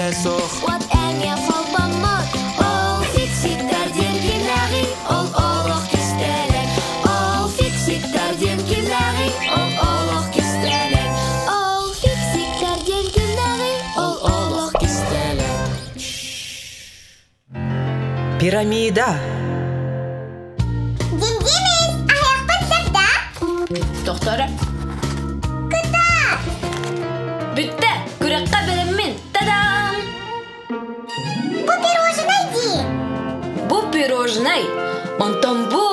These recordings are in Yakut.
кистэлэ суох. Уот эмиэ холбоммот. Ол фиксиктэр диэн кимнээҕий? Ол олох кистэлэҥ. Ол фиксиктэр диэн кимнээҕий? Ол олох кистэлэҥ. Ол фиксиктэр диэн кимнээҕий? Ол олох кистэлэҥ. Пирамида. Димдимис, аһыахпыт сөп да? Тохторо. Кытаат! Бүттэ! Күрэххэ бэлэммин! Та-дам! Бу пирожнай дии! Бу пирожнай! Онтон бу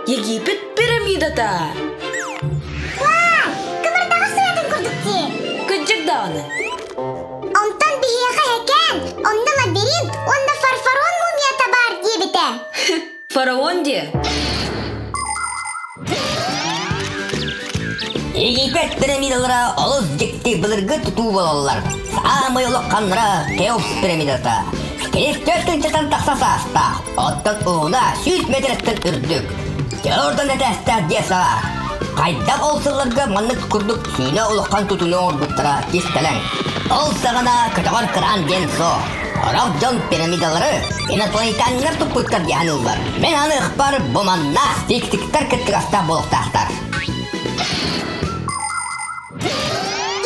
Египет пирамидата! Вау! Кымырдаҕас сыатын курдук дии! Кыдьык даҕаны! Онтон биһиэхэ эһэкээн, онно лабиринт уонна фарфорон мумията баар диэбитэ. Фараон диэ. Египет пирамидалара олус дьикти былыргы тутуу буолаллар. Саамай улаханнара Хеопс пирамидата. Киристиэн тыынчатан тахса саастаах, оттон ууна 100 метрттэн үрдүк. Дьордан этээстээх диэ саҕа. Хайдах ол сылларга маннык курдук сүүнэ улахан тутууну оҥорбуттара кистэлэҥ. Ол саҕана көтөҕөр кыраан диэн суох. Сорох дьон пирамидалары инопланетяннар туппуттар диэн ыллар. Мин аныахпар бу манна фиктиктэр кыттыгастаах буолуохтаахтар.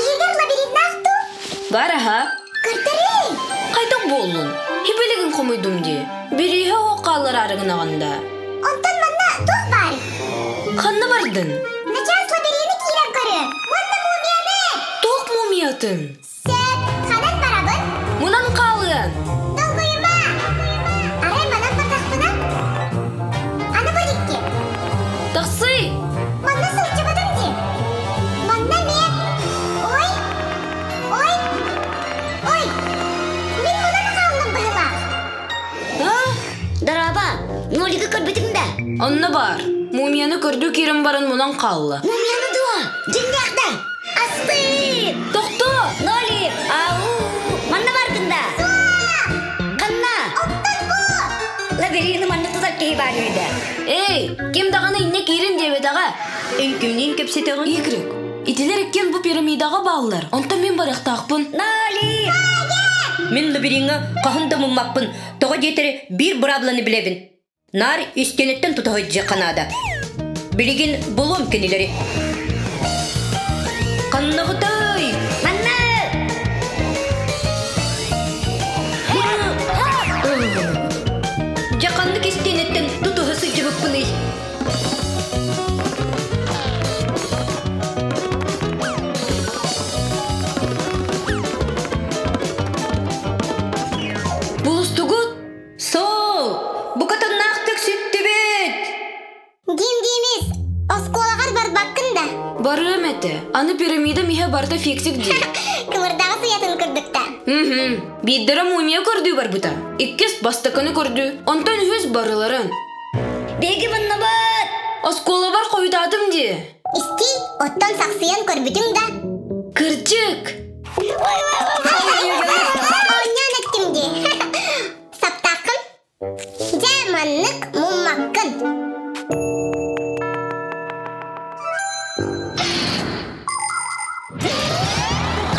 Иһигэр лабириннаах дуу? Бар аһа. Көрдөрүй! Хайдах буоллун? Хибилигин хомуйдум дии. Бирииһэ оһох хааллараары гынаҕын да. Онтон манна туох баар? Ханна бардын? Начаас лабирины киирэн көрүө. Уонна мумияны! Туох мумиятын? Сөп, ханан барабын? Мунан хаалыан! Долгуйума! Арай манан бардахпына? Аны бу дикки. Тахсый! Манна сылдьыбытым дии. Манна эмиэ... Ой! Ой! Ой! Мин мунан хааллым быһыылаах. А? Дорообо, нолигы көрбүтүҥ да? Онно бар. Мумияны көрдүү киирэн баран мунан хаалла. Мумияны дуо? Дьиҥнээх да? Астык! Тохтоо! Нолик! Ау! Манна баргын да? Ханна? Оттон бу! Лабирины манна тутар киһи баар үһү Эй, ким даҕаны инньэ киирин диэбэтэҕэ. Үҥкүмнүүн кэпсэтэҕин? Игорь, итилэр иккиэн бу пирамидаҕа бааллар. Онтон мин барыахтаахпын. Нолик! Мин лабириҥҥа хаһан да муммаппын. Тоҕо диэтэр биир быраабыланы билэбин. Наар истиэнэттэн тута сылдьыахха наада. Билигин булуом кинилэри. Ханнаҕытай? Манна! Дьэ ханнык истиэнэттэн тутуһа сылдьыбыппыный? Булустугут? Сол! Букатыннаахтык сүттүбүт! Дим-димис, оскуолаҕар барбаккын да? Барыам этэ. Аны пирамидам иһэ барыта фиксик дии. Кымырдаҕас уйатын курдукта. Мхм. Биирдэрэ мумия көрдүү барбыта. Иккис бастакыны көрдүү. Онтон үһүс барыларын. Биһиги муннубут! Оскуолабар хойутаатым дии. Истий, оттон сахсыйан көрбүтүҥ да? Кырдьык! Оонньоон эттим дии. Саптааххын? Дьэ, маннык муммаккын.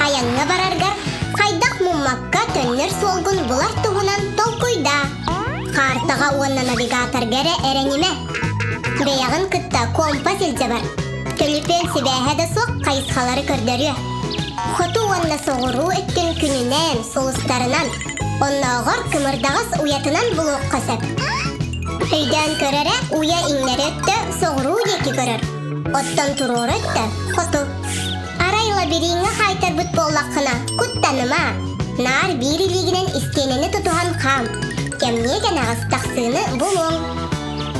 Айаҥҥа бараргар хайдах муммакка төннөр суолгун булар туһунан толкуйдаа. Хаартаҕа уонна навигаторга эрэ эрэнимэ. Бэйэҕин кытта компас илдьэ бар. Төлөпүөн сибээһэ да суох хайысхалары көрдөрүө. Хоту уонна соҕуруу өттүн күнүнэн, сулустарынан, оннооҕор кымырдаҕас уйатынан булуохха сөп. Өйдөөн көрөрө уйа иҥнэри өттө соҕуруу диэки көрөр, оттон туруору өттө хоту. Арай лабириҥҥа хаайтарбыт буоллаххына, куттаныма. Наар биир илиигинэн истиэнэни тутуһан хаам. Кэмниэ кэнэҕэс тахсыыны булуоҥ.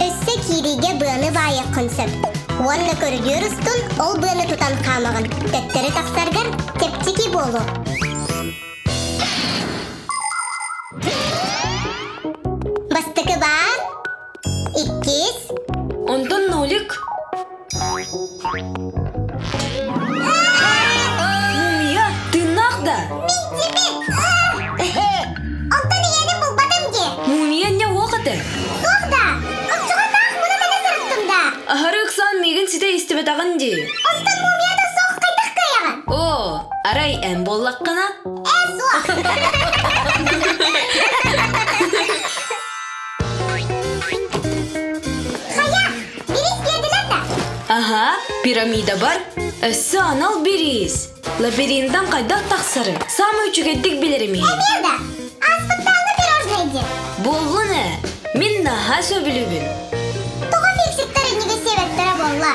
Өссө киириигэ быаны баайыаххын сөп. Уонна көрүдүөр устун ол быаны тутан хаамаҕын. Төттөрү тахсаргар чэпчэки буолуо. Бастакы баар, иккис. Онтон нолик. Мумия, тыыннаах да? Мин Онтон ийэни булбатым дии. Мумия не уох этэ? Суох да, оччоҕо таах муну мэнэ сырыттым да. Аһары ыксаан миигин ситэ истибэтэҕин дии. Онтон мумията суох хайдах кыайаҕын? Оо, Арай эн буоллаххына? Ээ, суох. Хайа, бириис биэрдилэр да? Аһа, пирамида бар. Өссө анал бириис. Лабиринтан хайдах тахсары саамай үчүгэйдик билэрим иһин. Эмиэ да, ааспыттааҕы пирожное диэн. Буоллун ээ, мин наһаа сөбүлүүбүн. Тоҕо фиксиктэр иннигэ сиэбэттэрэ буолла?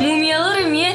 Мумиялар эмиэ.